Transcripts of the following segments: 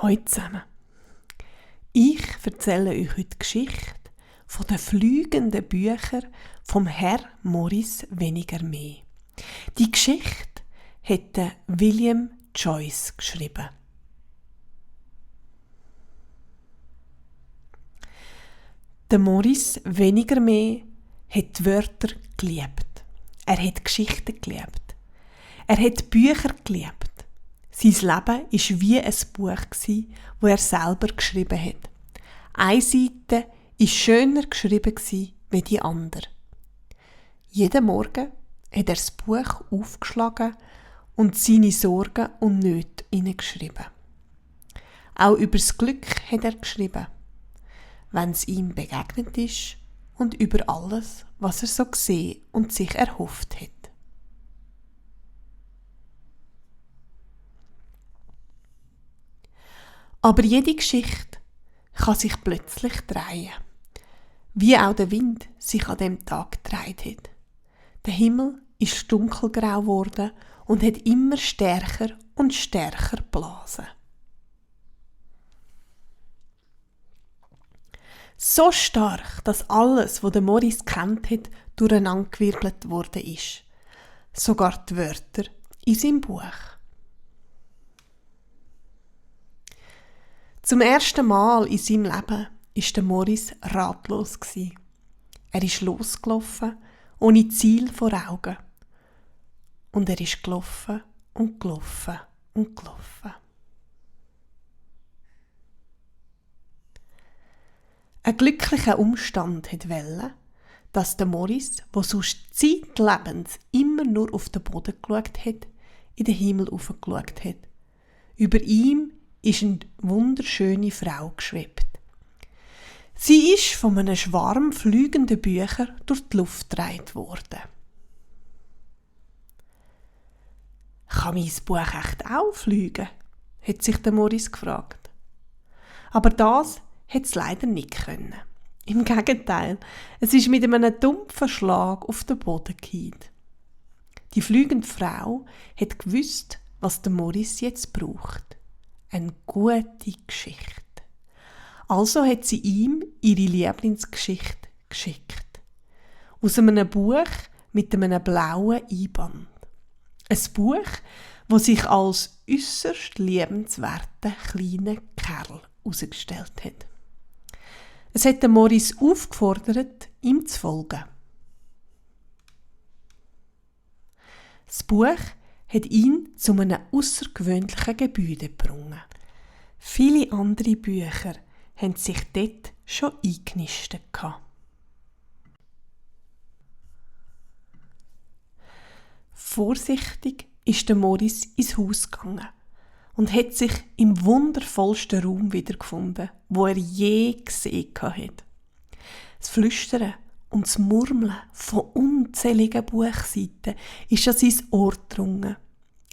Hallo zusammen. Ich erzähle euch heute die Geschichte von den fliegenden Büchern vom Herr Morris Weniger Mehr. Die Geschichte hat William Joyce geschrieben. Der Morris Weniger Mehr hat die Wörter geliebt. Er hat Geschichten geliebt. Er hat Bücher geliebt. Sein Leben war wie ein Buch, das er selber geschrieben hat. Eine Seite war schöner geschrieben wie die andere. Jeden Morgen hat er das Buch aufgeschlagen und seine Sorgen und Nöte hineingeschrieben. Auch über das Glück hat er geschrieben, wenn es ihm begegnet ist, und über alles, was er so gesehen und sich erhofft hat. Aber jede Geschichte kann sich plötzlich drehen, wie auch der Wind sich an dem Tag gedreht hat. Der Himmel ist dunkelgrau geworden und hat immer stärker und stärker geblasen. So stark, dass alles, was der Morris kennt hat, durcheinandergewirbelt worden ist. Sogar die Wörter in seinem Buch. Zum ersten Mal in seinem Leben war der Morris ratlos. Er ist losgelaufen, ohne Ziel vor Augen. Und er ist gelaufen und gelaufen und gelaufen. Ein glücklicher Umstand wollte, dass der Morris, der sonst zeitlebens immer nur auf den Boden geschaut hat, in den Himmel aufgeschaut hat. Über ihm ist eine wunderschöne Frau geschwebt. Sie ist von einem Schwarm fliegender Bücher durch die Luft getragen worden. Kann mein Buch echt auch fliegen? Hat sich der Morris gefragt. Aber das hat es leider nicht können. Im Gegenteil, es ist mit einem dumpfen Schlag auf den Boden gefallen. Die fliegende Frau hat gewusst, was der Morris jetzt braucht. Eine gute Geschichte. Also hat sie ihm ihre Lieblingsgeschichte geschickt. Aus einem Buch mit einem blauen Einband. Ein Buch, das sich als äusserst liebenswerter kleiner Kerl herausgestellt hat. Es hat den Morris aufgefordert, ihm zu folgen. Das Buch hat ihn zu einem außergewöhnlichen Gebäude gebracht. Viele andere Bücher haben sich dort schon eingenistet. Vorsichtig ist der Morris ins Haus gegangen und hat sich im wundervollsten Raum wiedergefunden, wo er je gesehen hat. Das Flüstern und das Murmeln von unzähligen Buchseiten ist an sein Ohr gedrungen.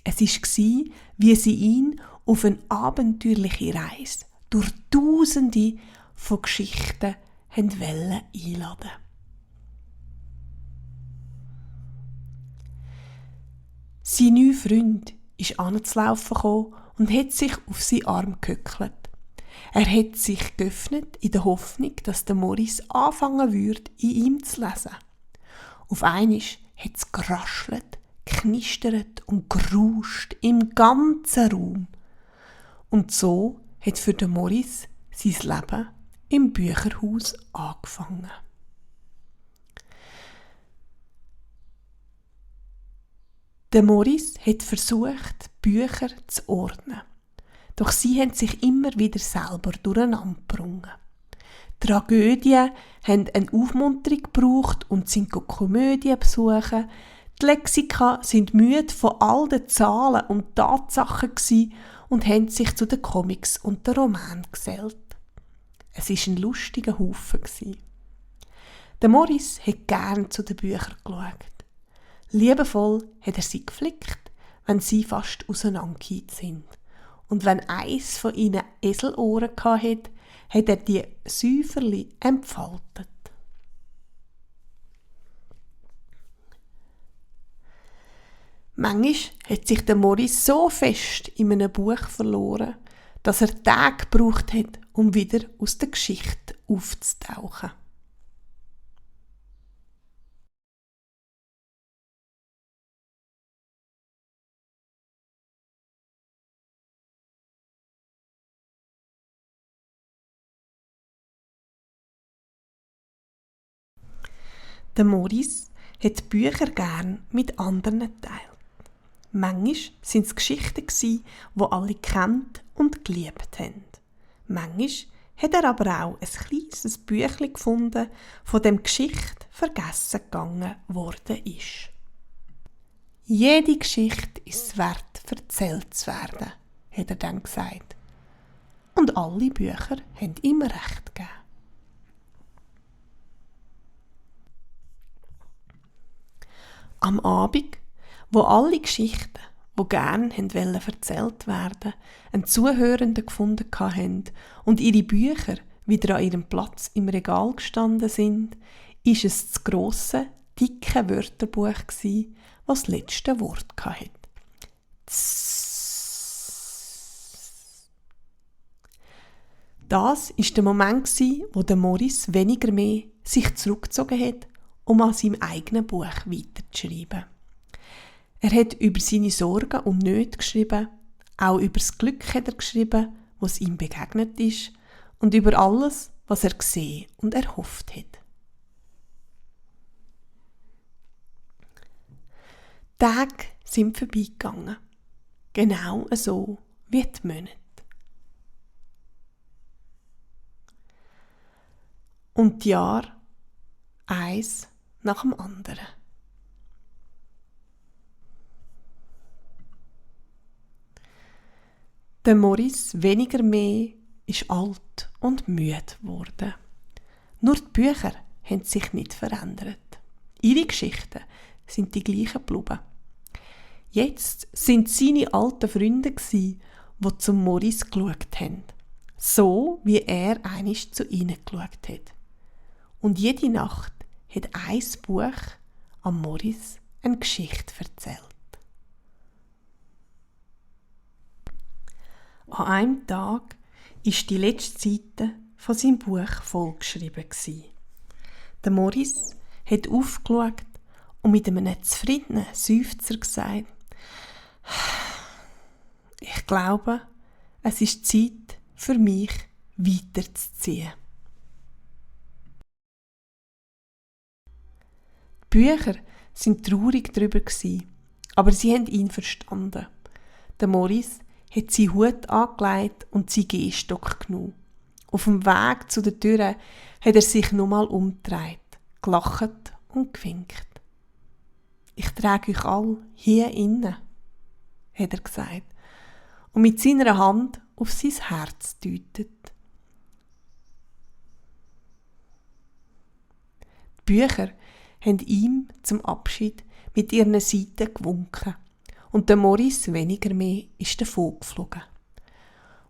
Es war, wie sie ihn auf eine abenteuerliche Reise durch Tausende von Geschichten einladen. Sein neuer Freund ist anzulaufen gekommen und hat sich auf seinen Arm gehöckelt. Er hat sich geöffnet in der Hoffnung, dass der Morris anfangen würde, in ihm zu lesen. Auf einmal hat es geraschelt, knistert und geruscht im ganzen Raum. Und so hat für den Morris sein Leben im Bücherhaus angefangen. Der Morris hat versucht, Bücher zu ordnen. Doch sie haben sich immer wieder selber durcheinander gebrungen. Tragödien haben eine Aufmunterung gebraucht und sind Komödien besuchen. Die Lexika sind müde von all den Zahlen und Tatsachen und haben sich zu den Comics und den Romanen gesellt. Es war ein lustiger Haufen. Der Morris hat gern zu den Büchern geschaut. Liebevoll hat er sie geflickt, wenn sie fast auseinandergefallen sind. Und wenn eins von ihnen Eselohren hatte, hat er die Säuferli entfaltet. Manchmal hat sich der Morris so fest in einem Buch verloren, dass er Tage gebraucht hat, um wieder aus der Geschichte aufzutauchen. Der Maurice hat Bücher gern mit anderen geteilt. Manchmal waren es Geschichten, die alle kennt und geliebt haben. Manchmal hat er aber auch ein kleines Büchlein gefunden, von dem Geschichte vergessen gegangen worden ist. Jede Geschichte ist es wert, erzählt zu werden, hat er dann gesagt. Und alle Bücher haben ihm recht gegeben. Am Abend, wo alle Geschichten, die gerne erzählt werden, einen Zuhörenden gefunden haben und ihre Bücher wieder an ihrem Platz im Regal gestanden sind, ist es das grosse, dicke Wörterbuch gsi, was das letzte Wort hatte. Das ist der Moment, wo der Maurice weniger mehr sich zurückgezogen hat, um an seinem eigenen Buch weiterzuschreiben. Er hat über seine Sorgen und Nöte geschrieben, auch über das Glück hat er geschrieben, was ihm begegnet ist, und über alles, was er gesehen und erhofft hat. Die Tage sind vorbeigegangen, genau so wie die Monate. Und die Jahre, eins nach dem anderen. Der Maurice weniger mehr ist alt und müde geworden. Nur die Bücher haben sich nicht verändert. Ihre Geschichten sind die gleichen geblieben. Jetzt sind seine alten Freunde die zum Maurice geschaut haben. So, wie er einst zu ihnen geschaut hat. Und jede Nacht hat ein Buch am Maurice eine Geschichte erzählt. An einem Tag war die letzte Seite von seinem Buch vollgeschrieben. Der Maurice hat aufgeschaut und mit einem zufriedenen Seufzer gesagt: Ich glaube, es ist Zeit für mich, weiterzuziehen. Die Bücher waren traurig darüber, aber sie haben ihn verstanden. Der Maurice hat seinen Hut angelegt und seinen Gehstock genommen. Auf dem Weg zu der Tür hat er sich nochmal umgedreht, gelacht und gewinkt. Ich trage euch all hier innen, hat er gesagt und mit seiner Hand auf sein Herz deutet. Die Bücher haben ihm zum Abschied mit ihren Seiten gewunken und der Maurice weniger mehr ist davon geflogen.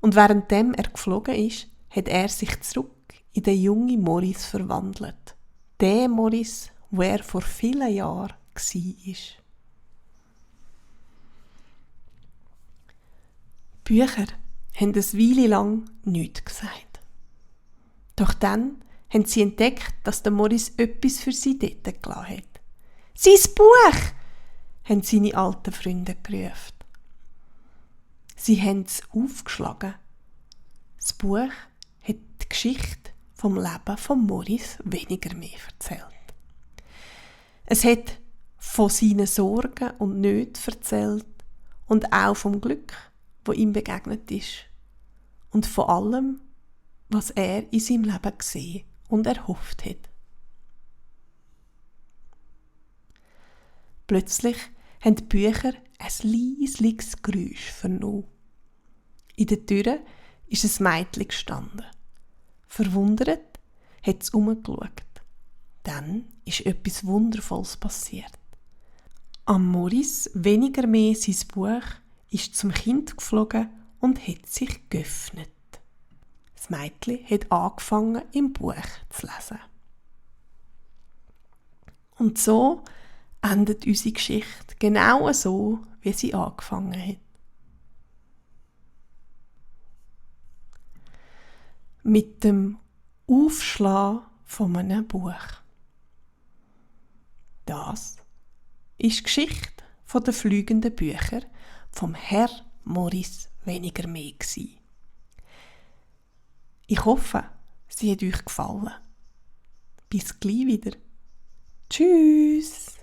Und währenddem er geflogen ist, hat er sich zurück in den jungen Maurice verwandelt. Der Maurice, wo er vor vielen Jahren war. Bücher haben eine Weile lang nichts gesagt. Doch dann haben sie entdeckt, dass der Maurice etwas für sie dort gelassen hat. «Sein Buch!» haben seine alten Freunde gerufen. Sie haben es aufgeschlagen. Das Buch hat die Geschichte vom Leben von Maurice weniger mehr erzählt. Es hat von seinen Sorgen und Nöten erzählt und auch vom Glück, wo ihm begegnet ist und von allem, was er in seinem Leben gesehen und erhofft hat. Plötzlich haben die Bücher ein leisliches Geräusch vernommen. In der Tür ist ein Mädchen gestanden. Verwundert hat es umgeschaut. Dann ist etwas Wundervolles passiert. Am Maurice weniger mehr sein Buch ist zum Kind geflogen und hat sich geöffnet. Das Mädchen hat angefangen, im Buch zu lesen. Und so endet unsere Geschichte genau so, wie sie angefangen hat. mit dem Aufschlagen von einem Buch. Das ist die Geschichte der fliegenden Bücher vom Herr Maurice Wenigermehr gsi. Ich hoffe, sie hat euch gefallen. Bis gleich wieder. Tschüss!